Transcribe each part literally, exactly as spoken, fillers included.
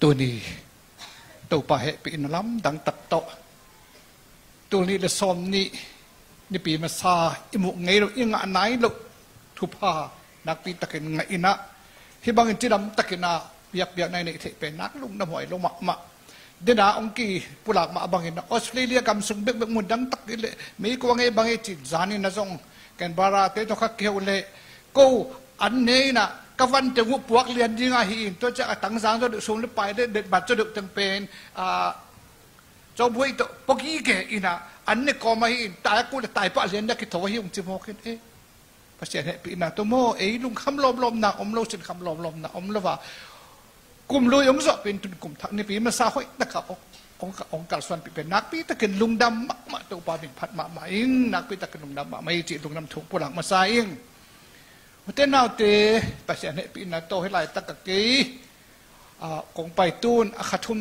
Tuni Topa hehpihna lamdang tak tawh, tul nih le sawm nih nipi masa i muh ngei loh, i ngah nai loh thupha nakpi takin ngah in ah, hih bangin cidam takin ah biakpiakna i neih theih pen nak lungdam huai lo mahmah. Dena hong kipulak mah bangin ah Australia gam sung bekbek mun dang tak i leh meikuang ei bang ei cin zanin ah zong Canberra te tawh kha kiho leh ko an ne in ah ka van teng uh puak lian ding ahi in, tua ciang a tangzang zaw deuh, sum le pai le detbat zaw deuh teng pen, ah, cawbuai tawh pawgi ge in ah an ne kawm ahi in, tai a kul le tai pah lian deuh kitho ahi ung ci mawk in, eh, Pasian hehpihna tawh maw, ei lungkham lawmlawmna om lo, sinkham lawmlawmna om lo a, kum lui hong zawhpih in tun kum thak nipi masa hoih taka hong, hong, hong kalsuanpih pen nakpi takin lungdam mahmah, Topa min phat mahmah ing, nakpi takin lungdam mahmah hi cih lungdam thu pulak masa ing. Ute naute, Pasian hehpihna tawh hih laitak a kei, ah, kong pai tun a kha thum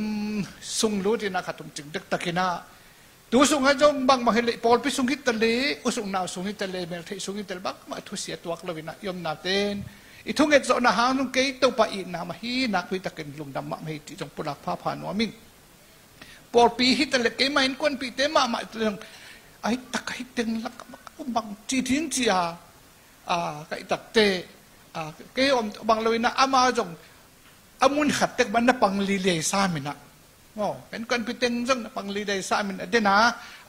sung lut in a kha thum cing dektak in ah, tu sungah zong bangbang hi leh pawlpi sung hi ta leh, u sung nau sung hi ta leh, meltheih sung hi ta leh, bangmah thusia tuak lo in ah i omna ten i thunget zawhna hang zong kei Topa itna mah hi, nakpi takin lungdam mahmah hi cih zong pulak phapha nuam ing. Pawlpi hi ta leh keimah innkuanpihte mahmah zong, ai tak ahi teng lak bang ci ding ci a, a, ka i takte, a, kei om bang lo in ah ama zong a mun khat tek mah na pang liliai sam in ah. Maw, ka innkuanpih teng zong na pang liliai sam in ah, dena,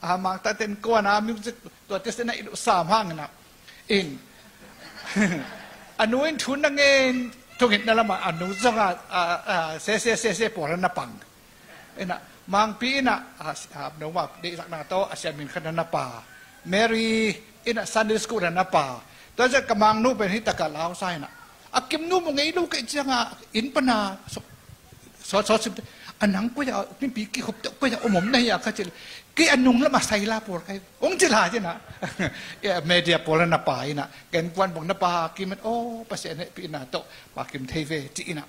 a, mangta ten kuan a music tuate sena i luh sam hang in ah. In. A nu in thu na ngen, thungetna lamah a nu zong a, a, a, sese, sese pawl na pang. In ah, Mangpi in ah, a, a, no ma, deihsakna tawh, a siamin khat na na pa. Mary in ah, Sunday school na na pa. Tua zet ka mangnu pen hi taka lausa in ah. A kimnu mu ngei lo kei ciang a, inn pana, so, so, so, sim, a nang koi a, nipi kikhop tawh koi a, om om na hi a ka cil. Kei a nung lam a saila pawl kai. Ong cil ha cin ah. Media pawl na pa in ah. Ken kuan bong na pa kim, oh, Pasian hehpihna tawh, pa kim thei ve, ci in ah.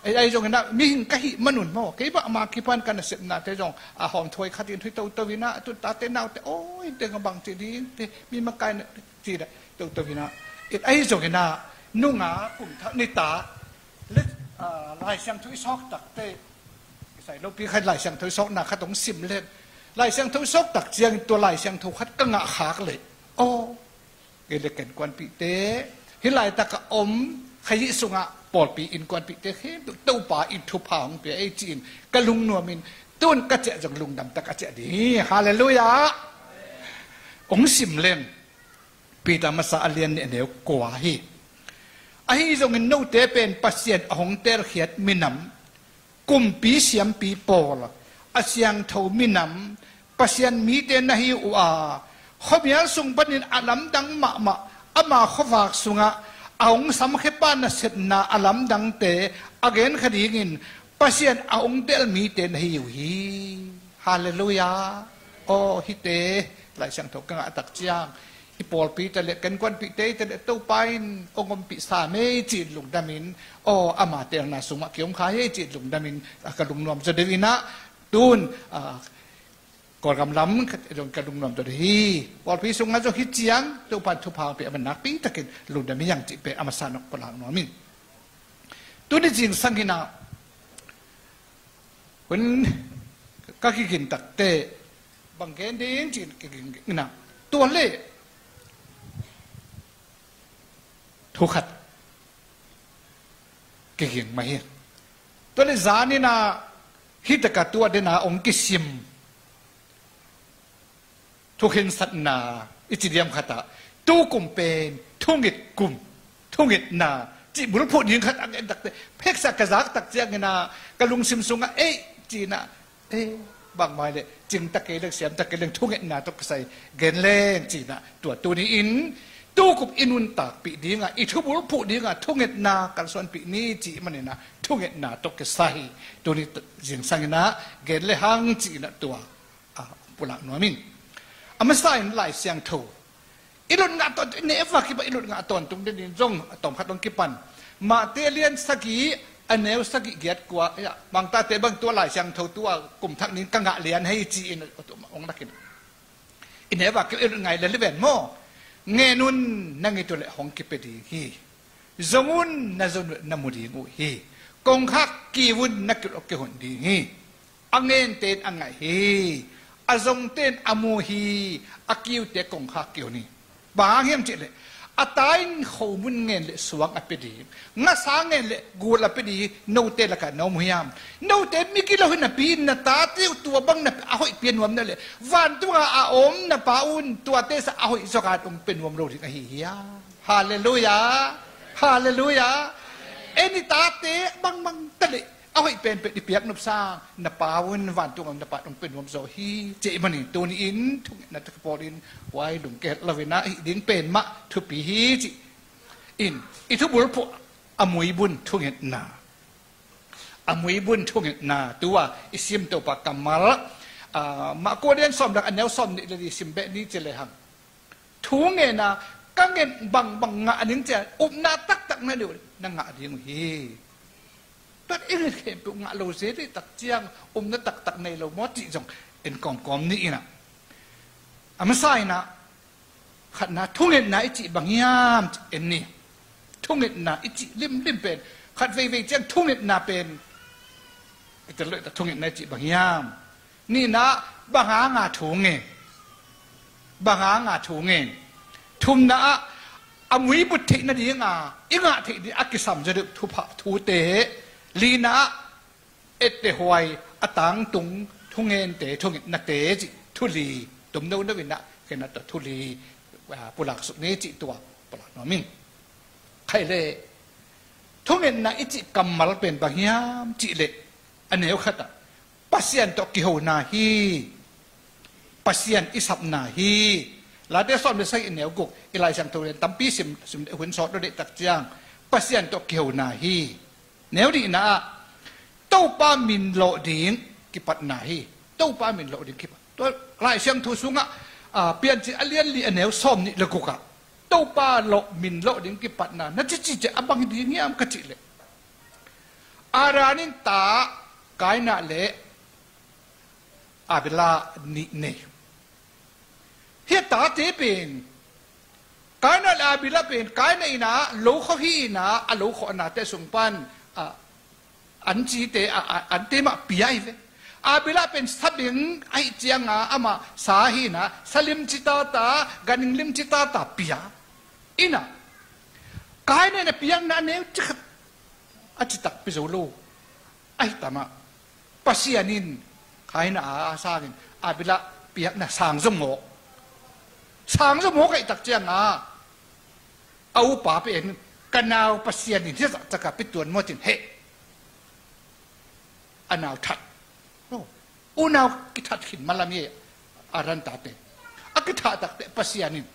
Ei, ei zong in ah, mihing ka hih manun maw, kei bangmah kipan ka nasepnate zong a hawm thuai khat in thuai toto in ah, a tun tate naute, aw, in teng a bang ci ding te, mi makai na ci dah toto in ah. Ei zong in ah, nunga kum thak nita le, a, Lai Siangtho i sawk takte, kisai lopi khat Lai Siangtho i sawkna khat hong sim le, Lai Siangtho i sawk tak ciangin tua Lai Siangtho khat ka ngah khak le, aw, kei le ka innkuanpihte, hih laitak a om, Khrih sungah pawlpi innkuanpihte khempeuh Topa in thupha hong pia ei ci-in ka lungnuam in, tun ka ciah zong lungdam tak a ciah ding hi. Halleluiah. Hong sim leng, Peter masa a lian nih a neu kua hi. Ahi zongin note pen Pasian a hong telkhiat minam, kumpi siampi pawl, a siangtho minam, Pasian mite na hi uh a, khuamial sung panin a lamdang mahmah ama khuavak sungah a hong samkhia pa nasepna a lamdangte a genkha dingin Pasian a hong tel mite na hi uh hi. Halleluiah. Aw, hihte Lai Siangtho ka ngah tak ciang, i pawlpi ta le, ka innkuanpihte ta le, Topa in hong ompih sam ei ci-in lungdamin, aw, ama telna sungah ki om kha ei ci-in lungdamin, a, ka lungnuam zaw deuh in ah, tun, a, Kawlgam lam ka, ka lungnuam zaw deuh hi. Pawlpi sungah zong hi ciang, Topa in thupha hong pia man nakpi takin lungdam hi hang cih pen a masa nong pulak nuam ing. Tuni zingsang in ah, hun ka kigin takte, bang gen ding ci-in kiging in ah, tua le thu khat kiging mah hi. Tua le zan in ah, hih taka tua den a hong kisim thukhinsatna i ci diam khat ah, tu kum pen thunget kum, thungetna cih bulphuh ding khat a gen takte, pheksa ka zak tak ciangin ah, ka lungsim sungah, ei, ci-in ah, ei, bangmah hi leh, cing ta kei leng, siam ta kei leng, thungetna tawh kisai gen leng, ci-in ah, tua tuni-in tu kum i nuntakpih dingah, i thubulphuh dingah thungetna kalsuanpih ni cih manin ah, thungetna tawh kisai tuni zingsang in ah gen le hang ci-in ah tua, a, pulak nuam ing. A masa in Lai Siangtho i lut ngah tawntung, i neu a kipan i lut ngah tawntung dingin zong a tawmkhat hong kipan. Matthai a lian sagih, a neu sagih, giat, kua, ei, Mangtate bang tua Lai Siangtho tua kum thak nih ka ngah lian hi ci-in hong lak in. I neu a kipan i lut ngai le liven maw. Ngen un, nang i tu le hong kipia ding hi. Zong un, na zon un na mu ding uh hi. Kongkhak kiu un, na kilawh kihun ding hi. A ngente in a ngaih hi. A zongte in a mu hi. A kiute kongkhak kihun hi. Bang hang hiam cih leh, a ta in khomun ngen leh suang a pia ding, ngasa ngen leh gul a pia ding, note lakah na om uh hiam? Note migilo hi napi in na tate uh tua bang na a hoih pia nuam na leh, vantunga a om na Pa un tuate sa a hoih zawkan hong pia nuam lo ding ahi hiam? Halleluiah. Halleluiah. En i tate bangbang ta leh a hoih penpen i piak nop sang na Pa un vantung a om na Pa in hong pia nuam zaw hi. Cih manin tuni in thungetna tak pawl in huai lungke lo in ah hih ding pen mah thupi hi ci. In i thubulphuh a muibun thungetna, a muibun thungetna tua i sim Topa kammal, ah, Marka lian sawm le a neu sawm nih le li sim beh ni ci lehang, thu ngen a, ka ngen bangbang ngah ning ci a, upna taktak na neih uh leh na ngah ding uh hi. Tuat i ngen khempeuh ngah lo zel i tak ciang upna taktak nei lo maw cih zong en kawmkawm ni in ah. A masa in ah, khatna thungetna i cih bang hiam cih en ni. Thungetna i cih limlim pen, khat veivei ciang thungetna pen i tel lo i tak thungetna i cih bang hiam? Nihna ah bang hanga thu ngen? Bang hanga thu ngen? Thumna ah a muibut theih nadinga i ngah theih ding a kisam zaw deuh thupha thute. Lina ah etteh huai a tangtung thungente thungetnate cih thu li tumno no in ah khen a tawh thu li, ah, pulak suk ni cih tua pulak nuam ing. Khaih leh thungetna i cih kammal pen bang hiam cih leh a neu khat ah Pasian tawh kihona hi. Pasian i sapna hi. Late sawm le sagih neu guk i Lai Siangtho lian tampi sim, sim hun sawt lo deih tak ciang Pasian tawh kihona hi. Neu nihna ah Topa min lawh ding kipatna hi. Topa min lawh ding kipat. Tua Lai Siangtho sungah, ah, Piancil a lian li a neu sawm nih le guk ah Topa lawh, min lawh ding kipatna na cici ciah a bang ding hiam ka cih leh, Adam in ta Kaina le Abela nih nei. Hih a tate pen, Kaina le Abela pen, Kaina in ah lo khawh hi in ah, a lo khawhnate sung pan, ah, an cite, a, a, ante mah pia hi ve. Abela pen sabeng ahih cianga amah sa hi in ah, sa limci tata, ganhing limci tata pia. In ah, Kaina in a piakna a neu cikhat a citak pia zo lo. Ahi ta mah, Pasian in Kaina a sangin Abela piakna sang zo mawk. Sang zo mawk ahih tak cianga a upa pen, ka nau Pasian in hih zahtak a pia tuan maw cin heh. A nau that. Oh. Unau kithat khin malam hi. Adam tate a kithah takteh Pasian in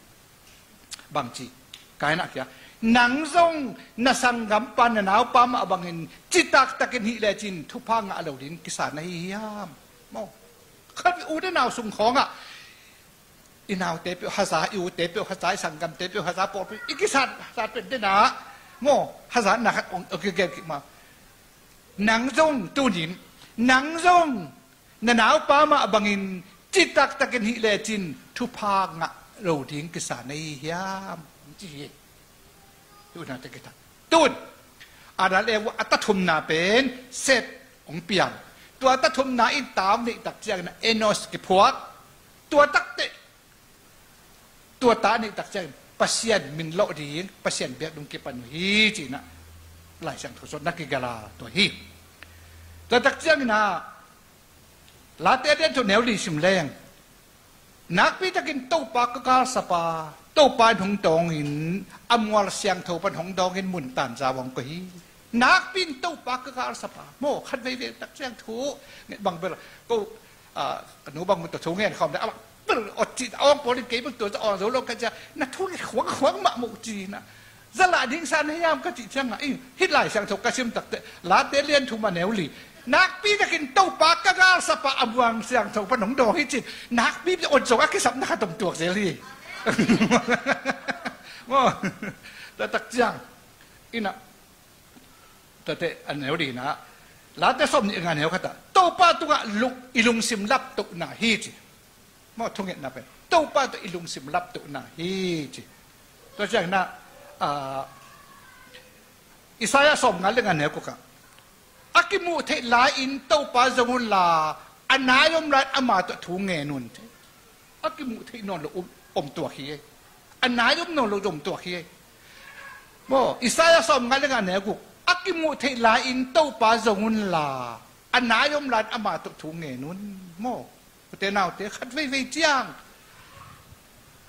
bangci, Kaina kia, nang zong na sanggampa na naupa mah bangin citaktakin hih lecin thupha ngah lo ding kisa na hi hiam? Maw, khat u te nau sung khawngah i naute peuh haza, i ute peuh haza, i sanggamte peuh haza, pawlpi i kisat sat pen denah maw, hazatna khat ong, ong kigen kik ma. Nang zong tunin, nang zong na naupa mah bangin citaktakin hih lecin thupha ngah lo ding kisa na hi hiam? Ci hi. Tun a ta thumna pen Seth hong piang. Tua ta thumna in ta a neih tak ciangin Enosh kiphuak. Tua takteh tua ta a neih tak ciangin Pasian min lawh ding, Pasian biakna ding kipan uh hi ci-in ah Lai Siangtho sung na kigala tua hi. Tua tak ciangin ah Late a lian thum neu li sim leng, nakpi takin Topa ka galsapa, Topa in hong dawngin, a mual siangtho pan hong dawngin mun tanja hong koih hi. Nakpi in Topa ka galsapa. Maw, khat veivei tak ciang thu nget bang bel ko, ah, ka nu bang mun tawh thu ngen khawm dah a bang bel awt cih a awng pawl in kei bang tua za awng zo lo ka cia, na thu nget khuang khuang mah maw ci-in ah. Za lah ding sa na hiam ka cih ciangah, hih Lai Siangtho ka sim takteh Late lian thum a neu li, nakpi takin Topa ka galsapa a mual siangtho pan hong dawng hi ci-in, nakpi pi awt zong a kisapna khat om tuak zel hi. Maw, tua tak ciang in ah, tuate a neu li-in ah, Late sawm nih nga neu khat ah Topa tungah lung, i lungsim laptohna hi ci. Maw, thungetna pen Topa tawh i lungsim laptohna hi ci. Tua ciangin ah, ah, Isaiah sawmnga le nga neu kua kah, kimuh theih lai-in Topa zong unla, a nai om lai-in ama tawh thu ngen un. A kimuh theih nawn lo om, om tuak hi. A nai om nawn lo zong om tuak hi. Maw, Isaiah sawmnga le nga neu guk. A kimuh theih lai-in Topa zong unla, a nai om lai-in ama tawh thu ngen un. Maw, ute naute, khat veivei ciang,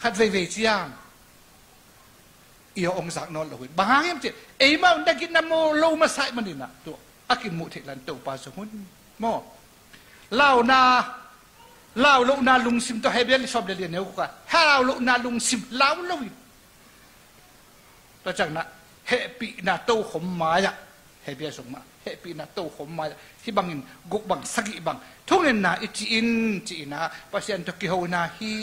khat veivei ciang i aw hong zak nawn lo hi. Bang hang hiam cih leh eimau na gitna maw lo masa ahih manin ah, tua a kimuh theih lai-in Topa zong un. Maw, launa, lau lohna lungsim tawh, Hebru sawm le li a neu guk ah, lau lohna lungsim, lau lo in, tua ciangin ah hehpihna tokhom mai-ah, Hebru sung mah, hehpihna tokhom mai-ah hih bangin guk bang, sagih bang, thungetna i cih in, ci-in ah Pasian tawh kihona hi.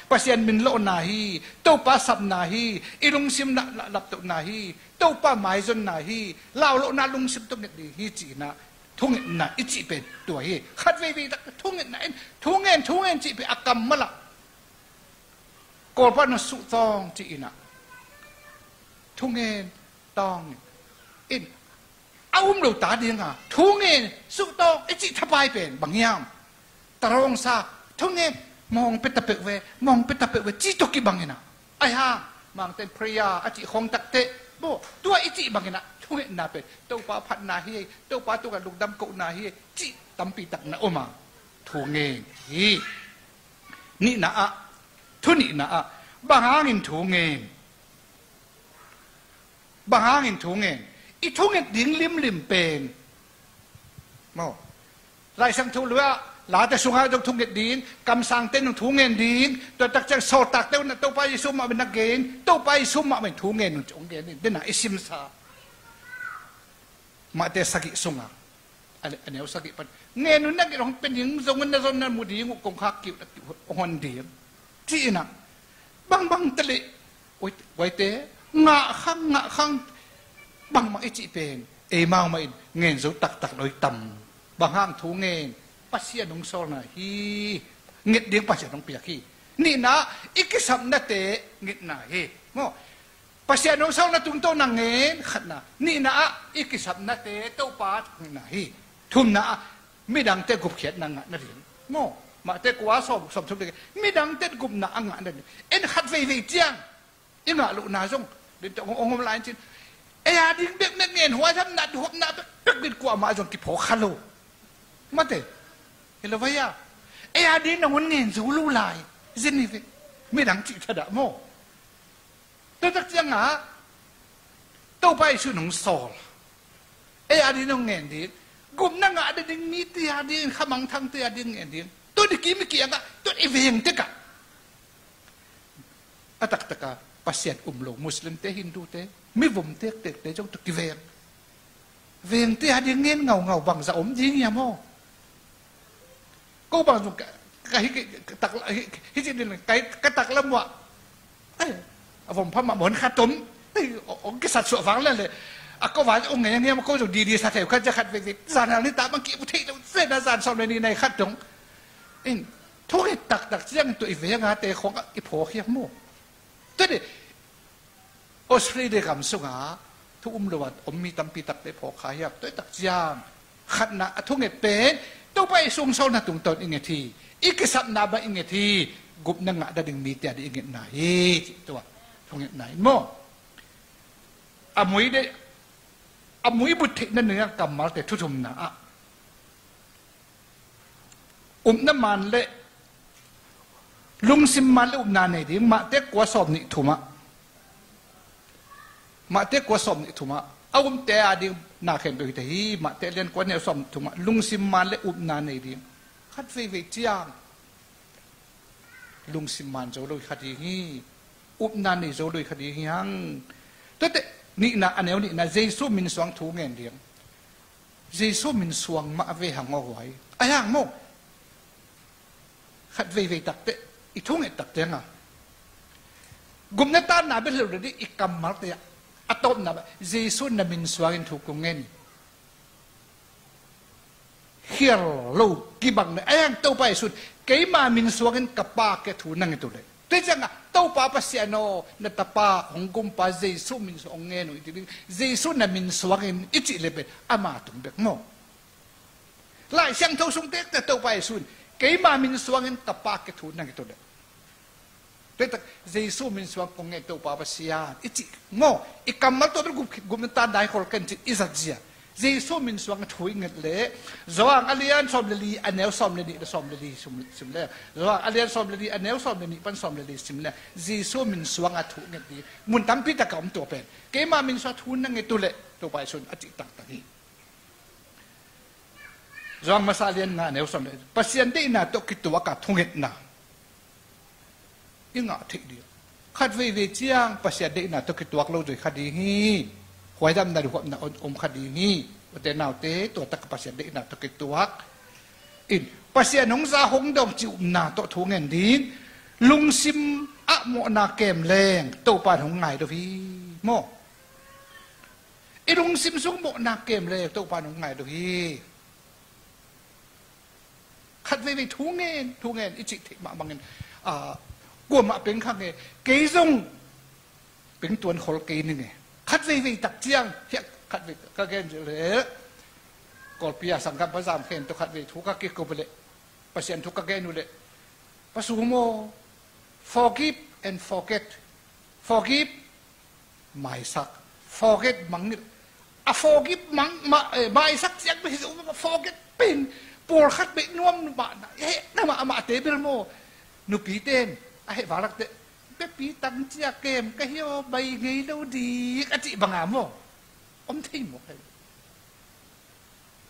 Pasian min lawhna hi. Topa sapna hi. I lungsim la, la, laptohna hi. Topa maizonna hi. Lau lohna lungsim tawh nget ding hi, ci-in ah thungetna i cih pen tua hi. Khat veivei tak thungetna in, thu ngen, thu ngen cih pen a kammal ah, Kawlpau in suhtawng ci-in ah, thungen, tawng in, a um lo ta ding a, thungen, suhtawng i cih thapai pen bang hiam? Tarawngsa, thungen, mawng pia ta peuh ve, mawng pia ta peuh ve, ci tawh kibang in ah. Ahi hang Mangte'n prayer a cih khawng takteh, maw, tua i cih bangin ah thungetna pen Topa phatna hi, Topa tungah lungdam kohna hi, cih tampi tak na om a, thungen hi. Nihna ah, thu nihna ah, bang hangin thungen? Bang hangin thungen? I thunget ding limlim pen, maw, Laisiangtho lui-ah, Late sungah zong thunget ding, kamsangte in thungen ding, tua tak ciang sawltakte un ah Topa Jesu mah bangin na gen, Topa Jesu mah bangin thungen un ci hong gen in, den ah i simsa. Mate sagih sungah, a, a neu sagih pan, ngen un na gen, hong pia ding, zong un na zong na mu ding uh, kongkhak kiuh na kiuh hong hon ding, ci-in ah, bangbang tale, oi, uaite, ngah khang, ngah khang, bangmah i cih pen eimau mah in ngen zo taktak lo i tam. Bang hang thungen? Pasian hong sawlna hi. Nget ding Pasian hong piak hi. Nihna, i kisapnate ngetna hi. Maw, Pasian hong sawlna tungtawn na ngen, khatna. Nihna ah, i kisapnate Topa ngetna hi. Thumna ah, midangte gupkhiatna ngah nading. Maw, Mate kua sawm, sawm thum ding, midangte gupna a ngah nading. En khat veivei ciang i ngah lohna zong, den tawh hong om lai in cin, ei a ding bekbek ngen huai tham na, duhopna bekbek bin kuamah zong kiphawk kha lo. Mate, hi lo vai a, ei a ding nangawn ngen zo lo lai, zen hi ve. Midang cih thadah maw. Tua tak ciangah Topa Jesu in hong sawl. Ei a ding hong ngen ding, gupna ngah nading mite a ding, khamangthangte a ding ngen ding. Tua ni kim i kiangah, tua i veng tekah, a taktakah Pasian um lo Muslimte, Hindute, mivum tektekte zong tua kiveng. Vengte a ding ngen ngaungau bangzah om ding hiam aw? Ko bang zong ka, ka hi, ka tak, hi, hi ci din ka, ka taklam uah. Ai, a vom pha mah mun khat om. Ai, o, o kisat suah vang le le. A ko van ong nge nge ma ko zong didi sa thei khat za khat vei vei. Zan hal ni ta bang ki bu thei lo. Zan a zan sawm le ni nai khat dong. In, thu nge taktak ciang tu i veng a te khong i pho hiam mu. Tadi, Australia gam sungah thu um lo a om mi tampi takte phawk kha hiam? Tua tak ciang khatna a thunget pen Topa i sung sawlna tungtawn i nget hi. I kisapna bang i nget hi. Gupna ngah nading mite a ding i ngetna hi. Tua thungetna in maw? A mui de, a mui but theihna ningah kammalte thu thumna ah, upna man le, lungsim man le upna nei ding, Mate kua sawm nih thumah. Mate kua sawm nih thumah. A umte a ding na khempeuh hi te hi, Mate lian kua neu sawm nih thumah. Lungsim man le upna nei ding. Khat veivei ciang lungsim man zo lo hi kha ding hi. Upna nei zo lo hi kha ding hi hang. Tuate, nihna, a neu nihna, Jesu min suang thu ngen ding. Jesu min suang mah a ve hang aw huai. A hang maw? Khat veivei takte, i thunget takte nga. Gupna tanna bel lo ding i kammalte ah. A tawpna bel, Jesu na min suangin thu kong ngen hi. Khial lo kibang le, a hang Topa Jesu in, keima min suangin ka Pa kiang thu na nget uh leh. Tua ciangah Topa Pasian aw, na tapa hong gumpa Jesu min suang hong ngen uh i ci ding. Jesu na min suangin i cih le pen ama tung bek maw? Lai Siangtho sung tekte Topa Jesu in, keima min suangin ka Pa kiang thu na nget uh leh, tua tak Jesu min suang kong ngen Topa Pasian i cih maw? I kammal tua bel gup khit gup in tan dai khol ken cih i zat zia. Jesu min suang a thu i nget leh, Johan a lian sawm le li, a neu sawm le nih le sawm le li sim, sim leh, Johan a lian sawm le li, a neu sawm le nih pan sawm le li sim leh, Jesu min suang a thu nget ding mun tampi tak a om tua pen. Keima min suang thu na nget uh leh, Topa Jesu in a cih taktak hi. Johan masa lian nga neu sawm le, Pasian deihna tawh kituak a thungetna i ngah theih ding. Khat veivei ciang Pasian deihna tawh kituak lo zui kha ding hi. Huaidamna, luhuapna om, om kha ding hi. Ute naute, tua tak Pasian deihna tawh kituak in, Pasian hong za hong dawng cih upna tawh thu ngen ding. Lungsim ah mawhna kem leng Topa in hong ngai lo hi. Maw? I lungsim sung mawhna kem leng Topa in hong ngai lo hi. Khat veivei thu ngen, thu ngen i cih theih mah bangin, ah, kuamah peng kha nge, kei zong peng tuan khol kei ning e. Khat veivei tak ciang, hiah khat vei ka gen zia leh, Kawlpi a sanggam Pa Zam Khen tawh khat vei thu ka kiko leh, Pasian thu ka gen uh leh, Pa Sum aw, forgive and forget. Forgive, maisak. Forget, mangngilh. A forgive mang, ma, eh, maisak ciang pen hi zo, forget pen pawlkhat bek nuam mah na, hehna mahmah te bel maw? Nupite in a heh valak teh, biapi tang cia kem ka hi aw, bai ngei lo ding a cih banga maw? Om thei maw?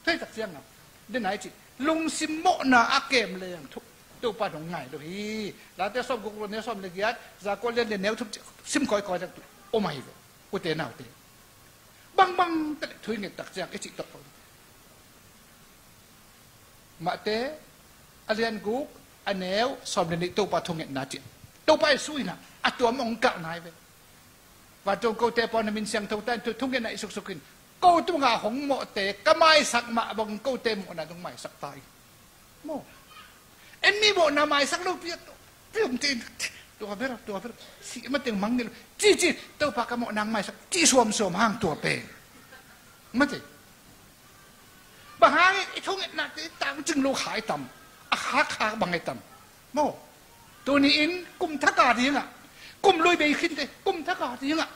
Thei tak ciangah, den ai cih, lungsim mawhna a kem leng thu, Topa in hong ngai lo hi. Late sawmguk le neu sawm le giat, Jakob lian le neu thum cih sim kawikawi tak tu om ahi ve. Ute naute, bangbang teh thu i nget tak ciang i cih tawh. Mate a lian guk, a neu sawm le nih, Topa thungetna cih. Topa Jesu in a tuam hong kalh nai ve. Vantung kote pawl na min siangtho ta in, thu, thungetna i suksuk in, ko tunga hong mawhte ka maisak mah bangin kote mawhna zong maisak ta in. Maw? En mi mawhna maisak lopi a, pi om te in, tua bel, tua bel, si ma teng mang ni lo. Ci, ci, Topa ka mawhna hong maisak, ci suamsuam hang tua pen. Mate. Bang hangin i thungetnate i tangcing lo kha i tam, a khak khak bang i tam. Maw? Tuni in kum thak a dingah, kum lui bei khinte, kum thak a dingah,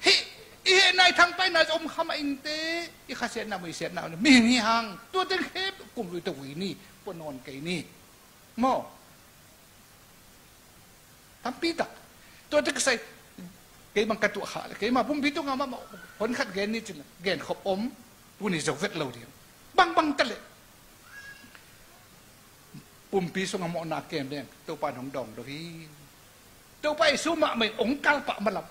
hih i hehna i thangpaihna zong om kha mah inteh, i khasiatna muisiatna mihing hi hang, tua teng khempeuh kum lui tawh vui ni, pua nawn kei ni. Maw? Tampi tak. Tuate ka sai, kei bang ka tuah kha le, keima pumpi tungah mahmah hon khat gen ni cin, gen khop om, tuni zo vet lo ding. Bangbang ta leh, pumpi sungah mawhna kem leng Topa in hong dawng lo hi. Topa Jesu mahmah in hong kal pah malam.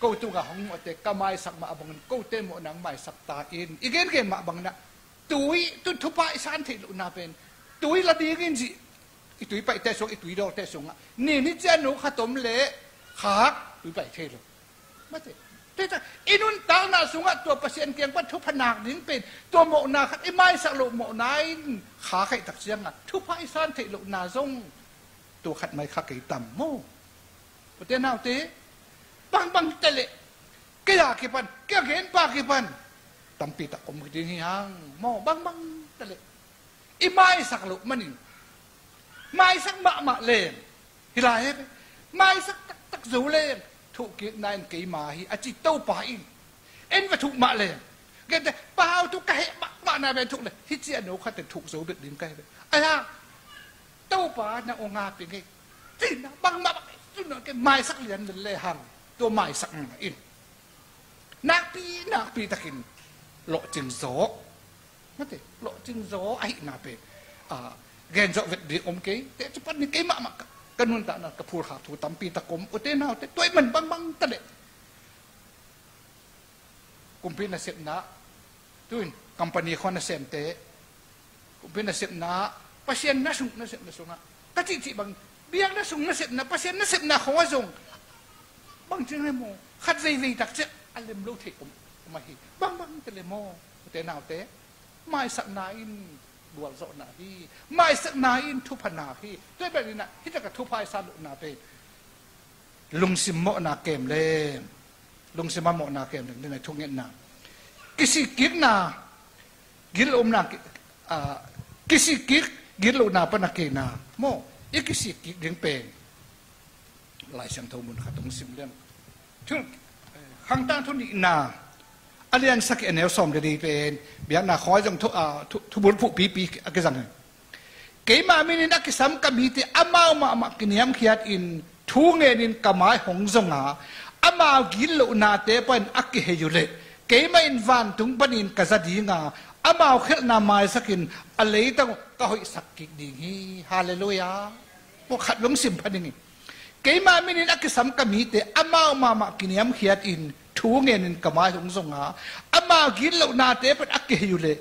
Ko tungah hong mawhte ka maisak mah bangin kote mawhna hong maisak ta in. I gengen mah bangin ah, tui, tu thupha i san theih lohna pen, tui la dingin zih, i tui paihte sung, i tui dawngte sungah, ni ni ciang no khat om leh khak, tui pai thei lo. Mate. Tua i nuntakna sungah tua Pasian kiang pan thupha nak ding pen, tua mawhna khat i maisak loh mawhna in kha khaih tak ciangah thupha i san theih lohna zong tua khat mai kha kei tam maw? Ute naute, bangbang ta leh, kei a kipan, kei a genpa kipan tampi tak om ding hi hang maw? Bangbang ta leh, i maisak loh manin, maisak mahmah leng, hi lai he, maisak taktak zo leng, thuhkikna in keima hi a ci Topa in, en va thuh mah leng, gente, pau thu ka heh mahmah na ven thuh le, hi ciah no khat in thuh zo bek ding ka hi ve. Ahi hang Topa na ong a pi ngei, cina bangmah bang, cina ke maisak lian le le hang, tua maisak na in nakpi nakpi takin lawhcing zaw. Mate, lawhcing zaw ahihna pen, a, gen zawh vet ding om kei. Te cu pan ni kei mahmah ka, ka nuntakna ka phulkhak thu tampi tak om. Ute naute, tua i man bangbang ta leh, kumpi nasepna, tu in company khua nasemte, kumpi nasepna, Pasian na sung nasepna sungah, ka cihcih bang, biakna sung nasepna, Pasian nasepna khawng ah zong bang cing le maw, khat veivei tak ciah a lem lo thei om, om ahi. Bangbang ta leh maw, ute naute, maisakna in gualzawhna hi. Maisakna in thupha nak hi. Tua ahih manin ah hih takah thupha i sa lohna pen lungsim mawhna kem leng, lungsim a mawhna kem leng, ding a i thungetna. Kisikkikna, gitlohna, ah, kisikkik, gitlohna pan a kihna. Maw, i kisikkik ding pen Lai Siangtho mun khat hong sim leng. Thu, Khang Tangthu nihna, a lian sagih, a neu sawm le li pen, biakna khawi zong thu, ah, thu, thubul phuhpipi a kizang hi. Keima minin a kisam ka mite amau mahmah kiniamkhiatin thu ngenin ka mai hong zong a, amau gitlohnate pan a kihei uh leh keimah in vantung panin ka za ding a, amau khialhna maisakin a leitang ka hoihsak kik ding hi. Halleluiah. Pawlkhat hong sim pha ding hi. Keima minin a kisam ka mite amau mahmah kiniamkhiatin thu ngenin ka mai hong zong a, amau gitlohnate pan a kihei uh leh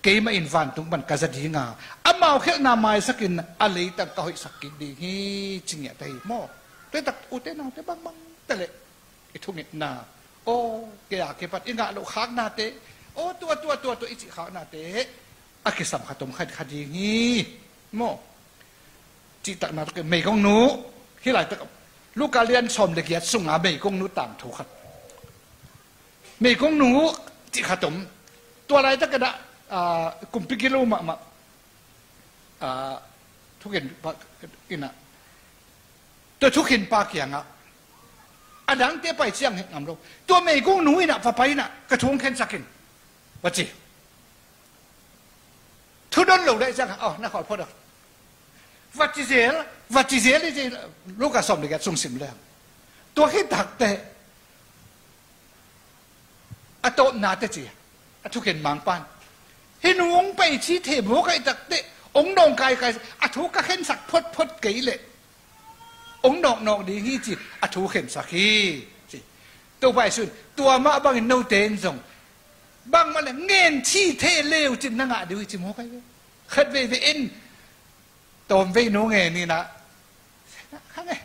keimah in vantung pan ka za ding a, amau khialhna maisakin a leitang ka hoihsak kik ding hi, ci ngiat ahi maw. Tua tak ute naute bangbang taleh i thungetna, aw, kei a kipat i ngah loh khaknate, aw, tua, tua, tua, tua i cih khaknate a kisam khat om kha ding hi maw. Cihtakna tawh kei, meigongnu, hih laitak Luka lian sawm le giat sunga meigongnu tangthu khat. Meigongnu cih khat om. Tua laitak ah, ah, kumpi gilo mahmah, ah, thukhenpa in ah, tua thukhenpa kiangah, a dangte pai ciang heh ngam lo, tua meigongnu in ah, va pai in ah, ka thu hong khensak in, va ci. Thu don lo leh ciang, oh, na khawl phot a. Va ci zel, va ci zel i ci, Luka sawm le giat sung sim leng. Tua khit takteh a tawpna teh ci a, a thukhen mangpan, hih nu hong pai ci thei mawk ahih takteh hong nawngkaikai, a thu ka khensak photphot kei leh hong nawknawk ding hi ci, a thu khensak hi ci. Topa Jesuh in tua mah bangin note in zong bangmah le ngen ci thei leu cin na ngah ding uh hi ci mawk ahi ve. Khat veivei in tawmvei nu ngen in ah, kha nge,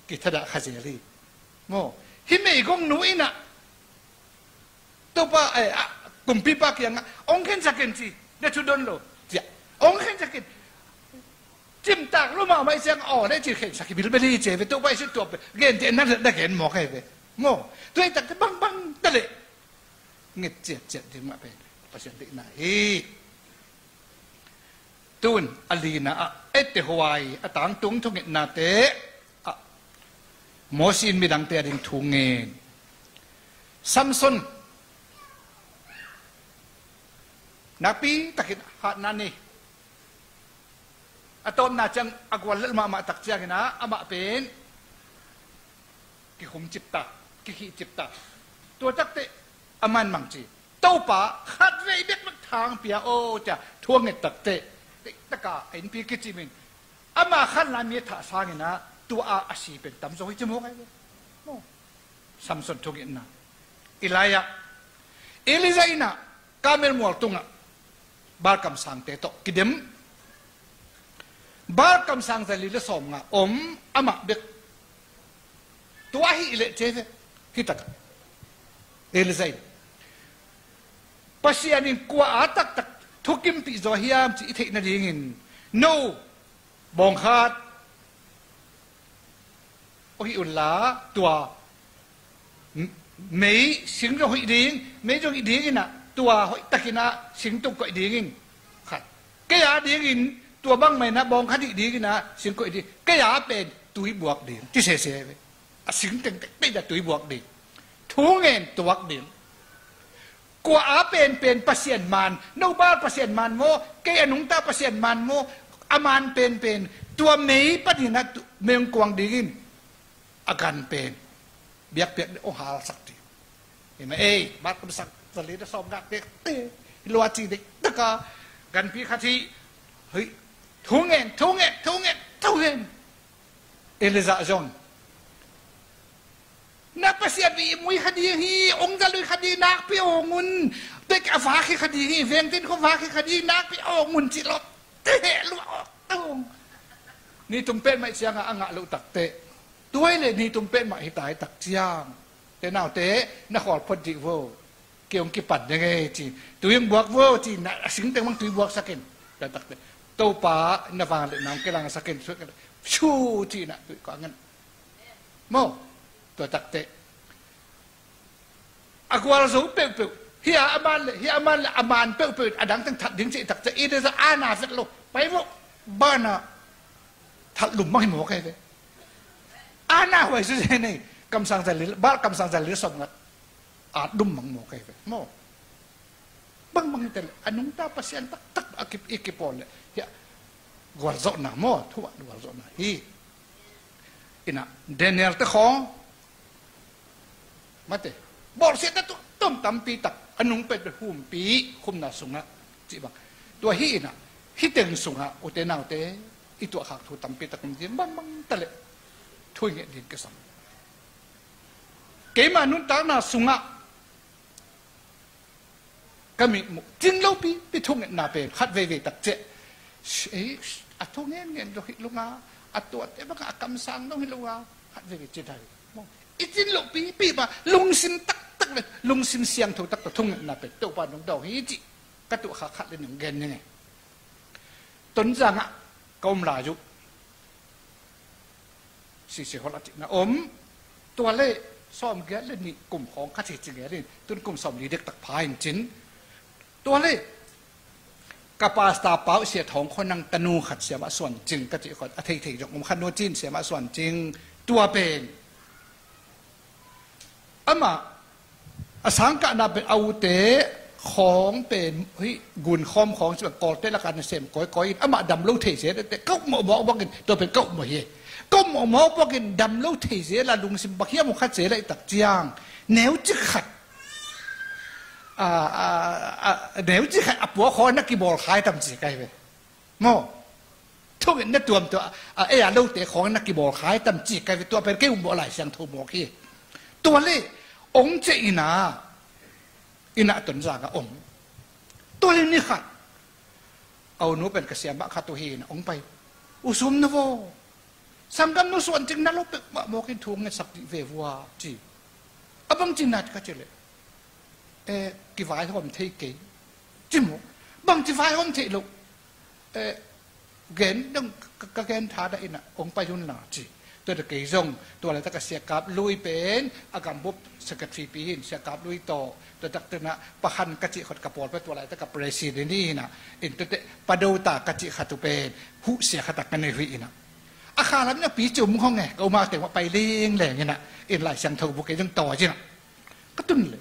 kithadah kha zel hi maw. Hih meigongnu in ah Topa, eh, ah, kumpipa kiangah hong khensak in ci, na thu don lo, ci a, hong khensak in. Cimtak lo mahmah i ciang, aw, na cih khensak hi bilbel hi ci ve. Topa Jesuh tua pen genteh na, na gen mawk ahi ve maw. Tua ahih takteh bangbang taleh nget ciatciat ding mah pen Pasian deihna hi. Tun a lina ah, ette huai a tangtung thungetnate ah, Mosi in midangte ading thu ngen. Samson nakpi takin hatna nei. A tawpna ciang a guallelh mahmah tak ciangin ah, amah pen kikhum cipta, kikhih cipta. Tua takteh a man mang ci. Topa khatvei bekbek thang pia aw, cia thu a nget takteh, taka a innpi kicimin, ama khanlai mi a thah sangin ah, tua a a si pen tamzaw hi ci mawk ahi ve. Maw. Samson thungetna. Elijah, Elijah in ah Karmel mual tungah Baal kamsangte tawh kidem. Baal kamsang zali le sawmnga om, amah bek. Tua ahih leh ci ve, hih takah Elijah in, Pasian in kua a taktak thukimpih zaw hiam cih i theih nadingin, no, bawngkhat hong hih unla, tua m-, mei, sing zong hih ding, mei zong hih dingin ah, tua hoihtakin ah singtung koih dingin, khat. Kei a dingin tua bangmah in ah bawngkhat hih dingin ah sing koih ding. Kei a pen tui buak ding, ci sese ve. A sing tengteng pei dah tui buak ding. Thu ngen tuak ding. Kua a penpen Pasian man, no Baal Pasian man maw, kei a nungta Pasian man maw, a man penpen, tua mei panin ah tu-, mei hong kuang dingin, a gan pen biakpiak ding hong halsak ding. Hi mah ei, Baal kamsang zali le sawmnga pek, eh, lua ci ding taka ganpi khat hi. Hei, thu ngen, thu ngen, thu ngen, thu ngen. Elijah zong, na Pasian i mui kha ding hi, hong za lui kha ding, nakpi hong un. Tek a vak hi kha ding hi, vengtin kho vak hi kha ding, nakpi hong un ci lo. Te heh lua hong. Ni tung pen mah ciangah a ngah loh takteh, tua ahih leh ni tung pen mah hi tai tak ciang, te naute, na khawl phot dih vo. Kei hong kipan ding ei ci. Tui hong buak vo ci, na a sing teng bang tui buaksak in. Tua takte, Topa na vangliatna hong kilangsak in, shu ci-in ah tui kua ngen. Maw, tua takte a gualzo peuhpeuh, hih a man le hih a man le a man peuhpeuh a dang teng that ding cih takte, i desa a na vet lo pai vawh. Bana that lum mang hi maw kei ve. A na huai su ze nei, kamsang za lil, bal kamsang za lil sawm ngat a lum mang maw kei ve maw. Bangbang hi ta leh a nungta Pasian taktak a kip, i kipawl leh hiah gualzawhna maw, thu ah gualzawhna hi. Inah Daniel te khawng mate, bawlsiatna tu tom tampi tak a nung pet beh humpi khumna sungah cih bang. Tua hi inah hih teng sungah ute naute i tuahkhak thu tampi tak om ding, bangbang ta leh thu i nget ding kisam. Keima nuntakna sungah ka mihmuh cin lopi pi thungetna pen khat veivei tak ciah, ei, a thungen ngen dong hi lunga, a tuate banga a kamsang dong hi lunga, khat veivei ci dai. I cin lopi pi ba lungsim taktak le lungsim siangtho taktak thungetna pen Topa nong dawng hi cih ka tuahkhak khat le nong gen ning e. Tonzang ah ka om lai uh sisi hol a cihna om. Tua le sawmgiat le nih kum khawng kha cici ngel in, tun kum sawmli dektak pha in cin. Tua le ka pasta pau sia thawng khon nang tanu khat siamah suan cing ka cih khot a theithei zong om khat nu cin siamah suan cing. Tua pen amah a sangkahna pen a ute khawng pen hih gun khawm khawng ci bang kawlte lakah nasem kawikawi in amah dam lo thei sia tete kauh mawhmawh bawkin tua pen kauh mawh hi. Kauh mawhmawh bawkin dam lo thei sia la lungsim bang hiam uh khat sia la i tak ciang neuci khat, a, a, a, neuci khat a pua khaw na kibawl khai tam ci kai ve. Maw? Thungetna tuamtuam a, a, ei a lote khawng na kibawl khai tam ci kai ve, tua pen kei umbawh Lai Siangtho mawk hi. Tua le ong ciah inah, inah Tonzang ah om. Tua le ni khat a unu pen ka siamah khat uh hi inah ong pai. U sum na vaw, sanggamnu suan cing na lo peuhmah mawk in thu ngetsak dih ve vua ci. A bang ci nat ka ci leh, e, kivaihawm thei kei ci maw? Bang ci vaihawm thei lo? Eh, gen dong ka, ka gen tha dah inah ong pai hun la ci. Tua dah kei zong tua laitak a Sia Kap Lui pen a gambup secretary pi hin, Sia Kap Lui tawh tua tak tenah Pa Han ka cih khat ka pawl pen tua laitak a president hi inah, in tua teh Pa Do Ta ka cih khat uh pen huh sia khat a ka nei huih inah, a khalam inah pi cum hong e, ka uma teng mah pai lengleng inah, in Lai Siangtho bu kei zong tawi inah ka tun le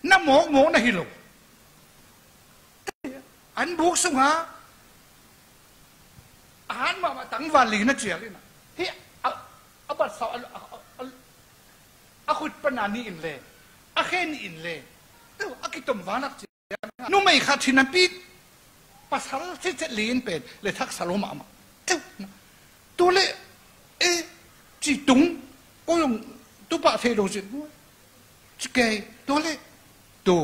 na mawkmawk na hi lo. An buk sungah a han mahmah tangval li na cial inah, hih a, a bat sau a, a, a, a khut pana nih in le, a khe nih in le, a kitom valak cial numei khat hi napi pasal cicet li in pen le thak salo mahmah. Tua le e, ci tung ko zong tupah thei lo cin ci kei. Tua le tu,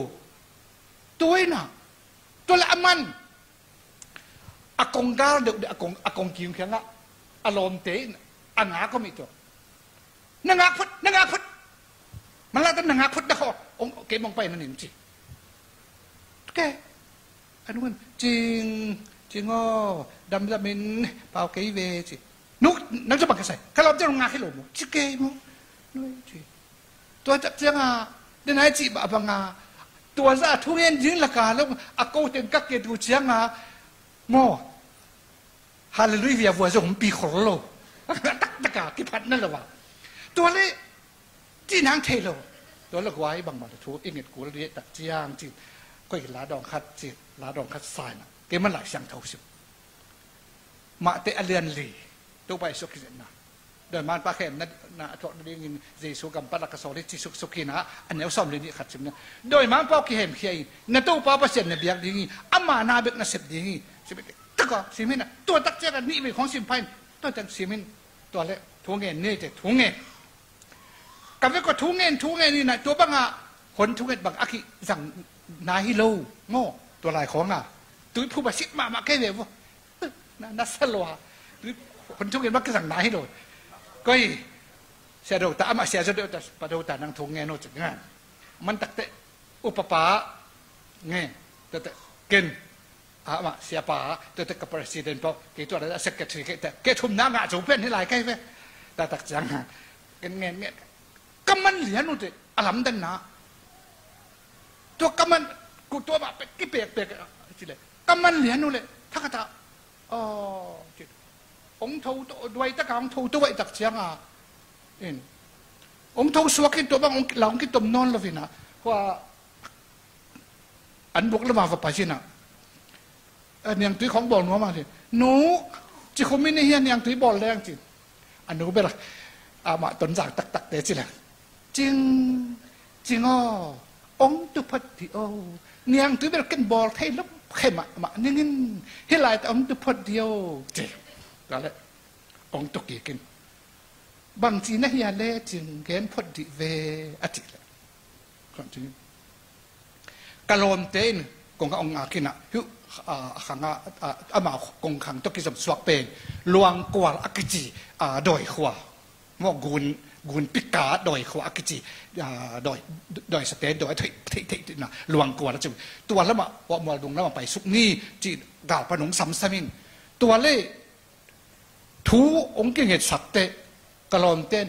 tua inah, tua le a man a konggal deuh deuh a kong, a kong kiung khiangah a lawmte in a ngak om ih tua. Na ngak phot, na ngak phot. Manlahtan na ngak phot na khaw. Ong kei mong pai na nin ci. Ke a nung in cing, cing aw, damdamin pau kei ve ci. Nu, nang ca bang ka sai, ka lawmte nong ngak hi lo maw ci kei maw? Nui ci. Tua tak cianga denai cih bah banga tua zah a thungen ding laka lo a ko teng kak ke tu cianga maw? Hallelujah vua zong pi khol lo. Taktak a kiphatna lo a, tua le cih nang thei lo. Tua le guai bangmah le thu i nget kul liah tak ciang cih, koi la dawng khat cih, la dawng khat saina kei man Lai Siangtho sim. Mate a lian li, Topa Jesu kizetna. Dawiman pa khemna, na a thuak nadingin Jesu gam palak a sawl hi ci suksuk hi na, a neu sawm li nih khat simna. Dawiman pa aw kihemkhia in, na Topa Pasian na biak ding hi, ama na bek na sep ding hi. Simi taka, simi na, tua tak ciat a nih vei khawng sim pha in, tua tak simin, tua le, thu ngen ni te, thu ngen. Ka vek aw thu ngen, thu ngen hi na, tua banga, hon thu ngen bang a kizang na hi lo, maw, tua lai khawng a. Tui phu ba sit mahmah kei ve vua. Na, na sa lua. Hon thuk in bak kizang na hi lo. Koi, sia do ta, amah sia zo do ta, pa do ta nang thuk ngen no cik ngan. Man tak te, upapa ngen, ta te, ken. Amah siapa, tuate ka president pau, kei tua a secretary kei te, kei thumna ngah zo pen hi lai kei ve. Taktak ciang, ken ngen ngen. Ka man lian uh te, a lamdanna. Tua ka man, ku tua mah pek, kipekpek, ci le. Ka man lian uh le, thakata. Aw, ci. Ong tho, duai taka ong tho, tua tak cianga. In. Ong tho suak in tua bang, ong, la ong kitom nawn lo vina. Hua, an buk lama va pai cina. A niangtui khong bawl nuam a ci. Nu, ci khum in hi a niangtui bawl leng ci. A nu bel, amah Tonzang taktak te ci leng. Cing, Cing aw, ong tu phot di aw. Niangtui bel ken bawl thei lom khe mahmah ning in. Hi lai ta ong tu phot di aw. Ci. Tua le, ong tu kik in. Bang ci na hi a le Cing gen phot di ve a ci le. Ka lawmte in kong a ong ngak in a, hiu, a, a khang a, a, amau kong khang tawh kizom suak pen Luangkual a kici, a, dawi khua. Maw gun, gun pika dawi khua a kici, a, dawi, dawi sate, dawi theih, theih, theih, theih na, Luangkual a ci. Tua lama, Wah Mual dung lama pai suk ni, ci gal pan ong samsam in. Tua le, thu ong kingetsak teh, ka lawmten,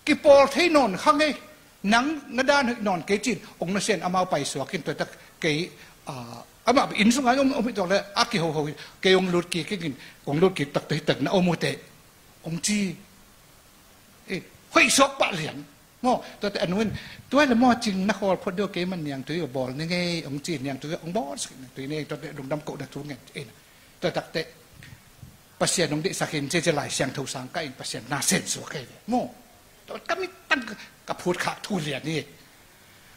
kipawl thei nawn kha ngei, nang na dan hoih nawn kei cin, ong na sian amau pai suak in tua tak kei, a, amah inn sungah om, om hi tawk le, a kihoho hi, kei ong lut kik in, ong lut kik tak teh hi tak na om uh teh, ong ci, eh, hoih suak pah lian. Maw, tuate a nu in, tua le maw Cing na khawl phot deuh kei man niangtui bawl ni ngei, ong ci niangtui, ong bawl sak niangtui ni, tuate lungdam koh na thu ngen, eh, tua tak teh, Pasian ong deihsak in, cia cia Lai Siangtho sang ka in Pasian na sen suak kei ve. Maw, tua ka mit tang ka phut khak thu lian hi.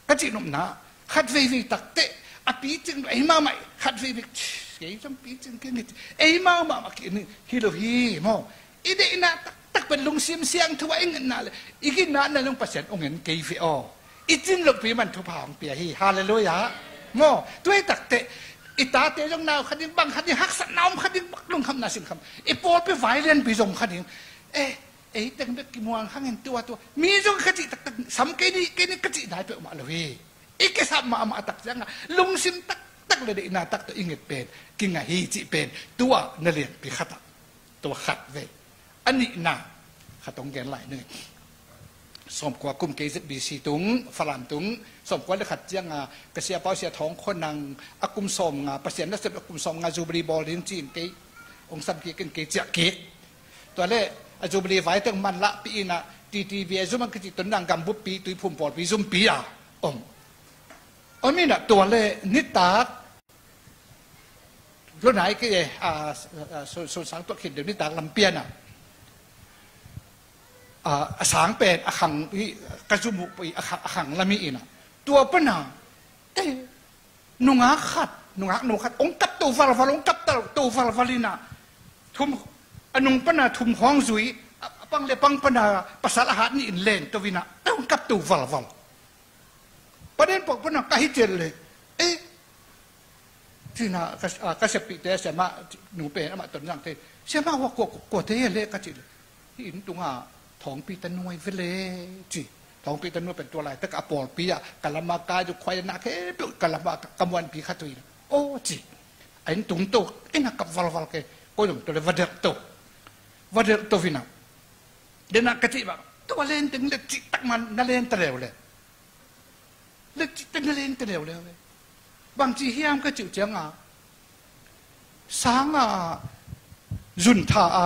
Ka cih nopna, khat veivei tak teh, a picing lo, ei mahmah, khat veivei, kei zong picing kei ni, ei mahmah, mah kei ni, hi lo hi, maw. I deihna taktak pen lungsim siangtho a i ngetna le, i ginna na zong Pasian ong en kei ve aw. I cin lopi man thupha hong pia hi, halleluiah. Maw, tuai tak teh, i tate zong nau kha ding, bang kha ding, haksatna om kha ding, bak lungkhamna sin kham. I pawlpi vai lianpi zong kha ding. Eh, ei teng bek kimuang hangin tua tua. Mi zong ka cih taktak, sam kei ni, kei ni ka cih nai peuhmah lo hi. I kisap mahmah tak ciangah, lungsim taktak le deihna tak tawh i nget pen, kinga hi cih pen, tua na lianpi khatah. Tua khat ve. A nihna, khat ong gen lai ni. Sawmkua kum kei Z B C tung, Falam tung, sawmkua le khat ciangah, ka siapa uh Sia Thawng Khua Nang, a kum sawmnga, Pasian nasep a kum sawmnga Jubilee bawl ding ci-in kei, ong sam kik in kei ciah kik. Tua le, a Jubilee vai teng man lahpih in a, T T V a zum a kici Tonzang gambuppi, Tuiphum pawlpi zumpi a om. Om in a tua le, nitak, lunai kei e, a, a, sun, sun sang tuak khin deuh nitak lampian a. A, a sang pen, a khang, i, ka zum uh, i, a khang, a khang lam hi in a. Tua pan a, eh, nungak khat, nungak nu khat, ong kap to valval, ong kap to, to valval in a. Thum, a nung pan a thum khawng zui, a, a pang le pang pan a pasal a hat nih in len to in a, eh, ong kap to valval. Paden pok pan a ka hi tel le, eh, ci-in a, ka, a, ka siapihte, siamah nu pen, amah Tonzangte, siamah hua kua, kua, kuate le ka cih le, hih inn tungah Thawngpi tanu ahi ve le, ci. Thawngpi tanu pen tua laitak a pawlpi ah, ka lam a kai duk khuai na khempeuh, ka lam a ka, ka muanpi khat uh hi. Aw, ci. A inn tung to, inn a kap valval kei, ko zong tua le va delh to. Va delh to in a. Den a ka cih bang, tua len teng le cih tak man na len ta leuleu. Lek cih teng a len te leuleu ve. Bangci hiam ka cih uh ciangah, sangah zuntha a,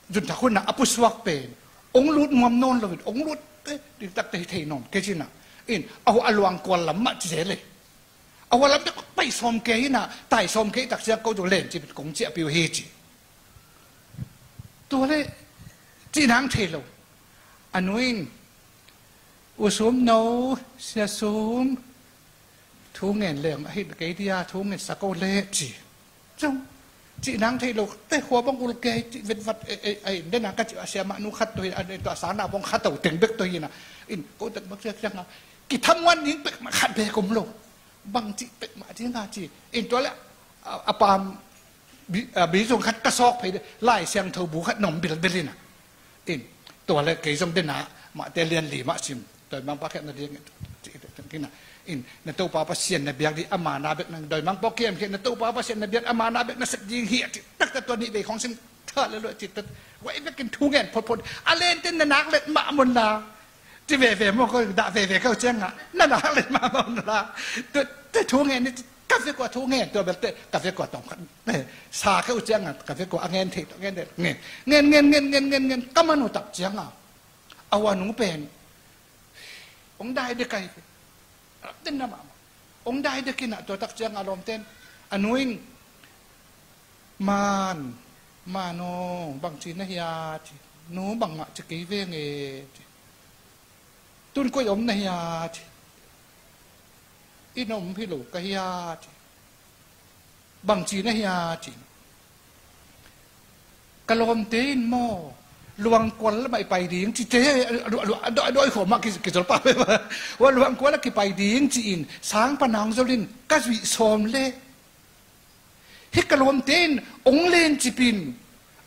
zuntha hunah a pusuak pen ong lut nuam nawn loin, ong lut, eh, diktak te hi thei nawn kei cin ah. In, a hua a Luangkual lam mah ci zel e. A hua lam te pai sawm kei in ah, tai sawm kei tak ciang ko tu len ci pen kong ciahpih uh hi ci. Tua le cihnang thei lo. A nu in, U Sum no, Sia Sum, thu ngen leng, a hih kei dia thu ngen sa ko le ci. Zong cihnang thei lo, te khua bang ul kei ci vetvat, e, e, e, dena ka ci a siamah nu khat to hi, a, e, to a sana bang khat to teng bek to hi na. In, ko tak bak siak siak a. Kithamuan ning pek mah khat bek om lo. Bang cih pek mah ding a ci. In tua le, a, a pam, bi, a, bi zong khat ka sawk phei de, Lai Siangtho bu khat nong bilbil in a. In, tua le kei zong dena, mah te lian li mah sim. Tua bang pa khet na ding, ci, ci, ci, Kina in na Topa Pasian na biak ding ama na bek nang doi mang pawh kiam khia na Topa Pasian na biak ama na bek na sep ding hi a cih taktak tua nih vei khong sin tha le luah cih tak. Wai vekin thu ngen photphot a lente na nak let mah mun la. Ci veve maw ko dah veve kau ciangah na nak let mah mun la. Tua thu ngen ni ka vekua thu ngen tua belte ka vekua tawm khat sa kau ciangah ka vekua a ngen thei tawh ngen thei ngen ngen ngen ngen ngen ngen ngen ka manu tak ciangah a ua nu pen ong dai dek ahi ve. Rapten na mahmah ong dai dek inah tua tak ciangah lawmten a nu in man man aw bangci na hia ci nu bangmah ci kei venge ci tun koi om na hia ci in om hi lo ka hia ci bangci na hia ci ka lawmte in maw luangkual lamah i pai ding cite a dawi khawmah kizol pah ve. Ua luangkual a kipai ding ci-in sang panang zolin ka zuih sawm le hi ka lawmte in ong lencipin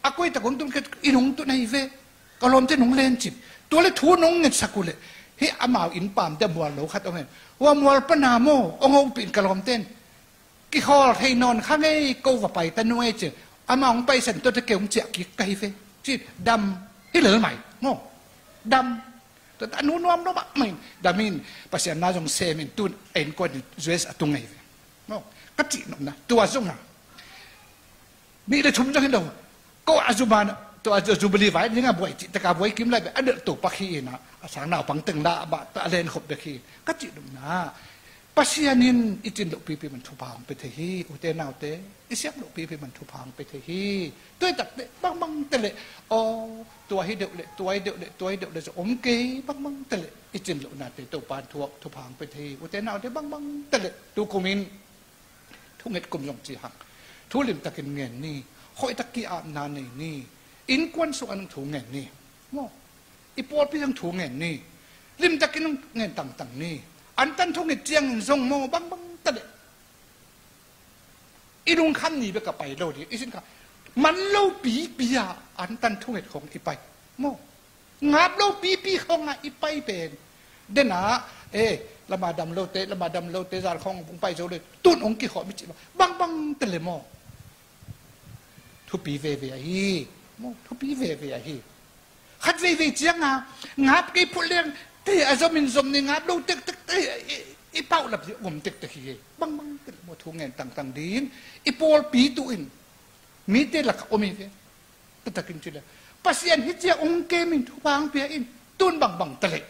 a koitak ong tun khat in ong tun ahi ve. Ka lawmte in ong lencip tua le thu nong ngetsak uh leh hi amau in pamte mual lo khat ong hen ua mual pana maw ong hopih in ka lawmte in kikhawl thei nawn kha ngei ko va pai ta nuai ci ama hong paisan tuate kei hong ciah kik ka hi ve ci dam hi lel mai maw dam tuate a nu nuam lo mahmah in dam in Pasian na zong sem in tun a innkuan in U S a tung ahi ve maw ka cih nopna tua zong a nih le thum zong hi lo ko a zuma tua Jubilee vai ding a buai cih taka buai kim lai ve a delh to pak hi in a sang naupang teng la a bah ta a len khop bek hi ka cih nopna Pasian in i cin loh pipi man thupha hong pe thei hi ute naute i siam loh pipi man thupha hong pe thei hi. Tuai takte bangbang teleh aw tua hi deuh leh tua hi deuh leh tua hi deuh leh zong om kei bangbang teleh i cin loh nate Topa in thupha hong pe thei hi ute naute bangbang teleh tu kumin thunget kum zong ci hang thu limtakin ngen ni hoihtak ki-apna nei ni innkuan sung an thu ngen ni maw i pawlpi zong thu ngen ni limtakin ngen tangtang ni antan thunget ciangin zong maw bangbang taleh i lungkham ni bek a pai lo ding i sin kha man lo pipi a antan thunget khong i pai maw ngap lo pipi khong a i pai pen dena e lama dam lote lama dam lote zal khong bung pai zo le tun ong kikhawm i cih bangbang taleh maw thupi veve ahi maw thupi veve ahi khat veivei cianga ngap kei phulh leng te a zomin zom ni ngap lo tektek te i pauhlap ding om tektek hi bangbang teleh maw thu ngen tangtang ding i pawlpi tu in mite lakah om hi ve. Tatakin ci le Pasian hi cia ong kemin thupha ang pia in tun bangbang teleh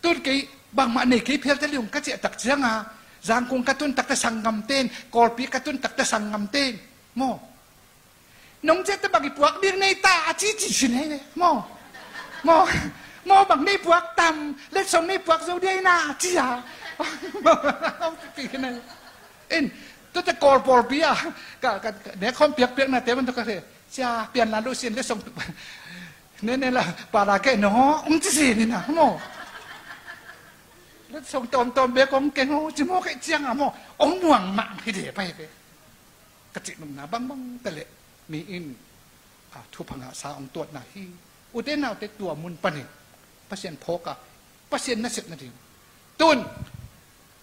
tun kei bangmah nei kei phial taliung ka ciah tak cianga zangkung ka tun takte sangngam ten kawlpi ka tun takte sangngam ten maw nong ciahte bang i puak ding nei ta a ci ci sin hei maw maw maw bang nei puak tam letsong nei puak zo dia ina a ci a in tuate kawlpawlpi a ka ka ne khawm piakpiakna te man to ka he cia pian la lu sin letsong ne ne la para ke no ong ci sin ina maw letsong tawmtawm bek ong keng ho ci maw kei cianga maw ong muang mah hi de pai ve. Ka cih nopna bangbang taleh mi in a thupha ngahsa hong tuatna hi. Ute naute tua mun panin Pasian phawk a Pasian nasep nading tun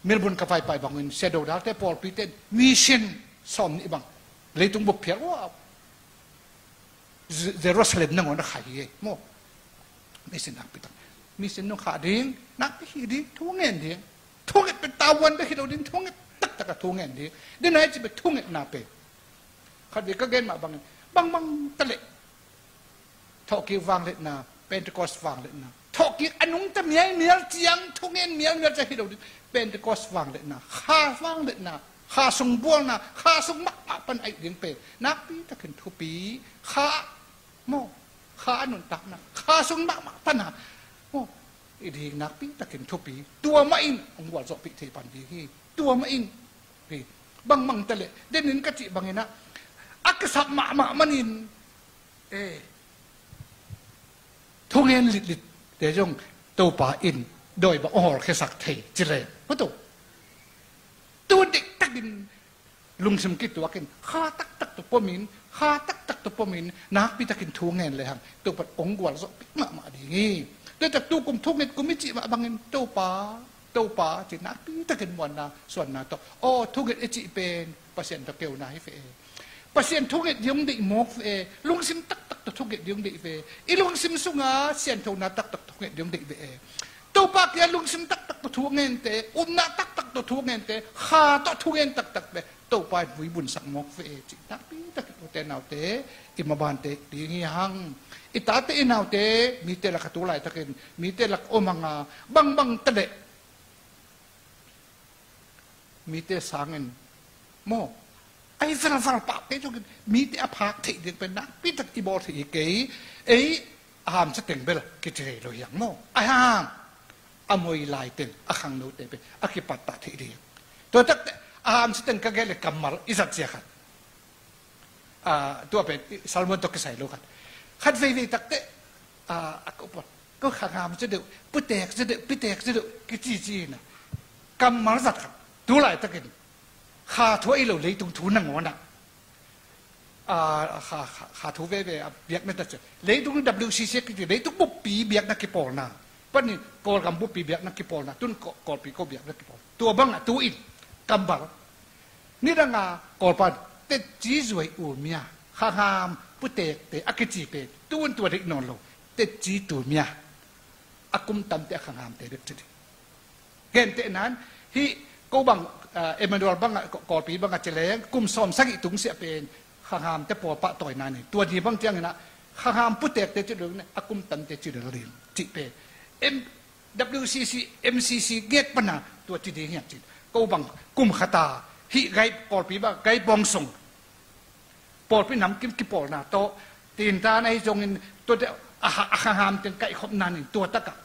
Melbourne ka vaipai bangin Shadow Dalte pawlpite mission sawm nih bang leitung bup phial ua Jerusalem nangawn a khai hi maw. Mission nakpi tak mission nung khah ding nakpi hi ding thu ngen ding thu nget pe tavuan bek hi lo ding thu nget taktak a thu ngen ding dina i ci bek thu ngetna pe khat ve ka gen mah bangin bangbang taleh thawhkik vangletna Pentecost vangletna thawhkik a nungta mialmial ciang thu ngen mialmial ciang hi lo ding Pentecost vangletna kha vangletna kha sung bualna kha sung mahmah pan aih ding pen nakpi takin thupi kha maw kha a nuntakna kha sung mahmah pana maw i ding nakpi takin thupi tua mah in hong gualzawhpih thei pan ding hi. Tua mah in hi bangbang taleh denin ka cih banginah a kisap mahmah manin e thungen litlit te zong Topa in dawi bang hong hawlkhiasak thei ci le maw to tu diktakin lungsim kituakin kha taktak tu pomin kha taktak tu pomin nakpi takin thu ngen lehang Topa in hong gualzawhpih mahmah ding hi. Tua tak tu kum thunget kum i cih mah bangin Topa, Topa ci nakpi takin muanna suanna tawh, aw, thunget i cih pen Pasian tawh keuna hi ve. Pasian thunget ding deih mawk ve. Lungsim taktak tawh thunget ding deih ve. I lungsim sunga sianthona taktak tawh thunget ding deih ve. Topa kia lungsim taktak tawh thu a ngente, upna taktak tawh thu a ngente, kha tawh thu ngen taktak ve. Topa in vui bunsak mawk ve e, cih nakpi takin ute naute, i mabante ding hi hang. I tate i naute, mite lak a tu laitakin mite lak om hanga, bangbang ta leh mite sangin maw, ai velval pah kei zongin mite a phak theih ding pen nakpi tak i bawl theih hi kei. Ei a hamsa teng bel kici thei lo hi hang maw. Ai hang a moi lai teng, a khangno teng pen a kipattah theih ding. Tua takte a hamsa teng ka gel le kammal i zat zia khat. Ah, tua pen i Salmon tawh kisai lo khat. Khat veivei takte, ah, a ko pon, ko khangam cia deuh, putek cia deuh, pitek cia deuh, kici ci ina. Kammal zat khat. Tu laitakin kha thu a i lo leitung thu nangawnah, ah, kha, kha, kha thu veve a biakna ta cia. Leitung W C C kiti, leitung buppi biakna kipawlna. Panin Kawlgam buppi biakna kipawlna. Tun Kaw-, Kawlpi ko biakna kipawlna. Tua bangah tu in kammal. Nidanga Kawlpan tetci zuai umia, khangam putekte a kici pen tun tua deih nawn lo. Tetci tumia, a kum tamte a khangamte bek ci ding. Gentehnan hih ko bang, ah, Emmanuel bangah, Kaw-, Kawlpi bangah ci leng kum sawm sagih tungsiah pen khangamte pawl pahtawina nei. Tua ni bang cianginah khangam putekte ci lo, a kum tamte ci lo ding cih pen. Em, W C C, M C C ngek pana tua ci ding hiam cin. Ko bang kum khata hih gai pawlpi bang gai bawngsung pawlpi namkim kipawlna tawh tintan ahi zongin tuate a, a khangam teng kaihkhopna nin tua takah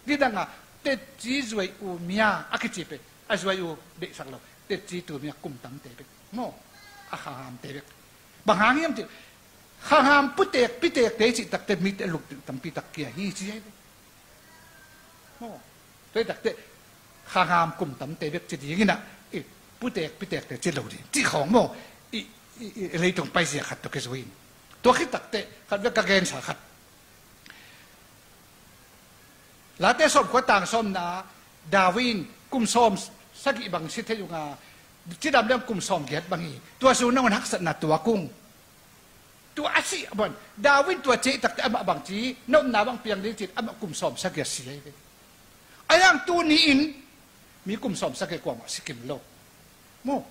nidanga tetci zuai umia a kici pe a zuai u deihsak lo. Tetci tumia kum tamte bek maw, a khangamte bek. Bang hang hiam cih, khangam putek pitekte cih takte mite luk tampi tak kia hi ci ahi ve. Maw. Tua hi takte khangam kum tamte bek ci dinginah, i, putek pitekte ci lo ding cih khawng maw. I, i, i leitung paizia khat tawh kizui in. Tua khit takte khat bek ka gensa khat. Late sawmkua tang sawmna, David in kum sawm sagih bang si thei unga, cidam liam kum sawm giat bang hi. Tua sung nangawn haksatna tuak ung. Tua a sih a ban David tua ceh takte amah bangci na upna bang piang ding cin amah kum sawm sagih a si ahi ve. A yang tuni in mi kum sawm sagih kuamah si kim lo. Maw.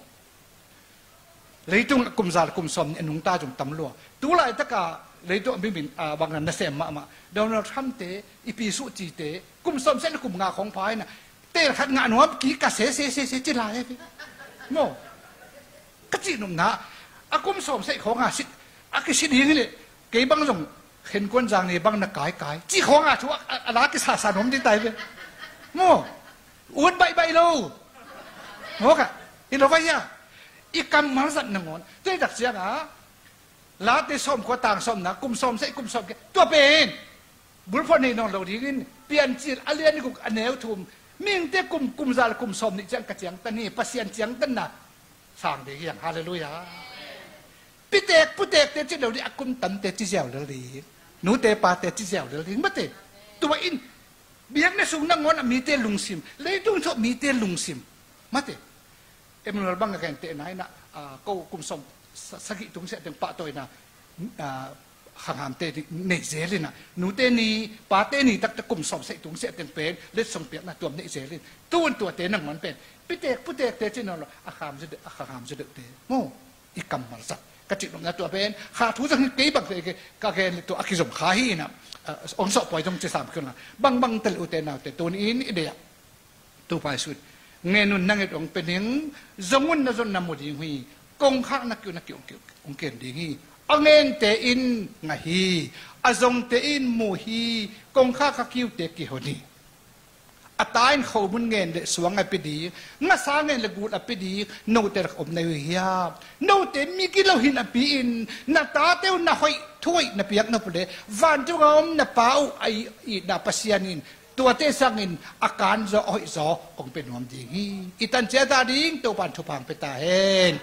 Leitung kum za le kum sawm nih a nungta zong tam lua. Tu laitaka leitung a mimin, ah, bang na sem mahmah Donald Trump te i pi suh cite kum sawm sagih le kum nga khawng pha ina tel khat ngah nuam ki ka se se se se ci lai ahi ve. Maw. Ka cih nopna a kum sawm sagih khawng a si, a kisi ding hi le kei bang zong khenkuan zang ni bang na kaikai cih khawng a thu a, a, a la kisasa nuam ding tai ve. Maw. Ut baihbaih lo. Maw ka. I lo vai a i kammal zat nangawn tua i tak cianga Late sawmkua tang sawmna kum sawm sagih kum sawm giat tua pen bulphuh nei nawn lo dingin Piancil a lian guk a neu thum, mihingte kum, kum za le kum sawm nih ciang ka ciangtan hi, Pasian ciangtanna sang ding hi hang. Halleluiah. Pitek putekte ci lo ding, a kum tamte ci ziau lel ding, nute pate ci ziau lel ding mate. Tua in biakna sung nangawn a mite lungsim, leitung tawh mite lungsim mate. Emmanuel bang a gentehna inah, ah, ko kum sawm sa-, sagih tungsiah teng pahtawina, ah, khangamte neih zel inah, nute ni pate ni taktak kum sawm sagih tungsiah teng pen letsong piakna tuam neih zel in. Tun tuate nangawn pen pitek putekte ci nawn lo, a kham zi deuh, a khangam zi deuhte maw. I kammal zat ka cih nopna tua pen kha thu zang hi kei bang te ka gen le tua a kizom kha hi inah, ah, ong sawh pawi zong ci sam khiunla bangbang tel ute naute tuni in i deih ah Topa Jesu in ngen un na nget ong pe ning, zong un na zon na mu ding hi, kongkhak na kiu na kiu ong kiu ong ken ding hi. A ngente in ngah hi, a zongte in mu hi, kongkhak a kiute kihon hi. A ta in khomun ngen le suang a pe ding, ngasa ngen le gul a pe ding, note lak om na hi uh hiam? Note migi lo hi napi in na tate uh na hoih thuhoih na piak nop uh le vantung a om na Pa uh a i, itna Pasian in tuate sangin a kanzaw a hoihzaw hong pia nuam ding hi. I tancia ta ding Topan thupha hong pia ta hen.